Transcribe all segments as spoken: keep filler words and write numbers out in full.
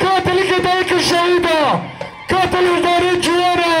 Katilikê dayikê şehîda, katilê darê ciwana.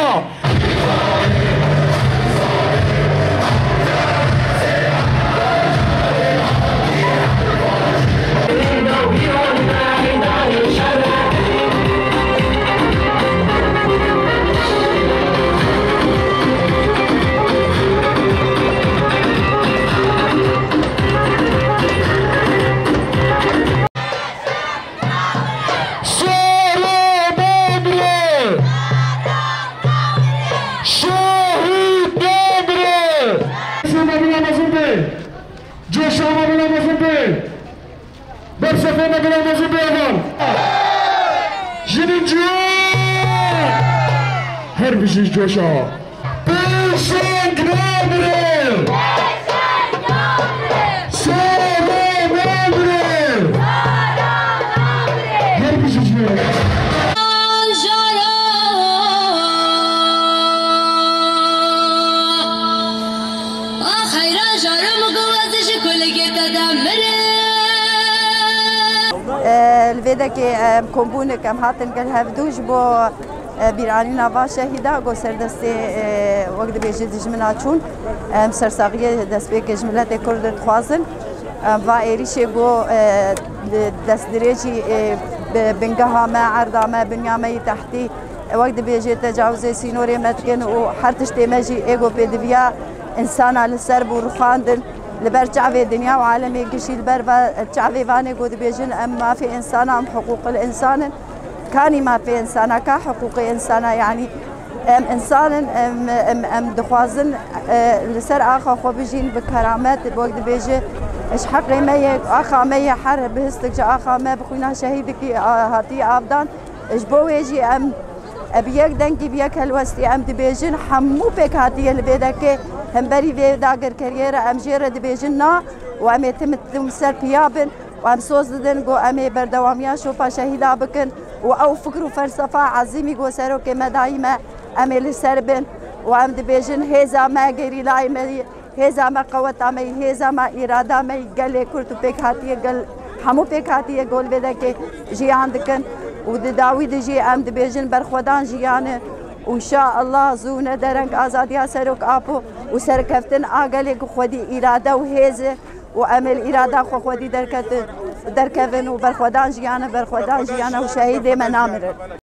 Sare Memre! Şehîd Memre! Coşa me bila mezin be! Coşa me bila mezin be! Bersefê me bila mezin be evan! Jinin ciwan! Her bijî coşa! Pêşeng namire! Sare namire! Her bijî ji me re. Xeyran jaro min got ez ji kulekê te de mirim. Li vê dekê em kombûnik em hatin gel hevdû ji bo E, bîranîna va şehîda ku ser destê, e, wek dibêje dijmina çûn, em sersaxiyê destpêkê ji miletê Kurd dixwazin. Em va êrîşê ku, e, di-, destdirêjî, e, bi bingeha me, erda me, binya me yî tehtî, e, wek dibêje tecawizê sînorê me dikin û her tiştê me jî ê ku pêdiviya însana li ser bû rixandin, li ber çavê dinya û alemê gişî li ber va-, çavê vanê ku dibêjin em mafê însana, em hiqûqil însan in. Kanî mafê însana, ka hiqûqê însana, yanî em însan in, em, em, em dixwazin, e, li ser axa xwe bijîn bi keramet, wek dibêje, ji heqê me ye, axa me ye, her bihistik ji axa me bi xwîna şehîdikî, a, hatiye avdan. Ji bo wê jî em, e, bi yek dengî, bi yek helwestî em dibêjin, hemû pêkhatiyê li vê dekê hemberî vê dagirkeriyê re em jê re dibêjin na û em ê tim tim ser piya bin. Û em soz didin ku em ê berdewamiya şopa şehîda bikin û ew fikr û felsefa ezîmî ku serokê me dayî me, em ê li ser bin û em dibêjin hêza me, gerîlayê me, hêza me, qeweta me, hêza me, îrada me, gelê Kurd û pêkhatiyê gel, hemû pêkhatiyê gol vê dekê jiyan dikin û di dawî de jî em dibêjin berxwedan jiyan e û înşaallah zû ne dereng azadiya Serok Apo û serkeftin a gelê ku xwedî îrade û hêz e. û em ê li îrada xwe xwedî derketin, derkevin û berxwedan jiyane, berxwedan jiyane û şehîdê me namirin.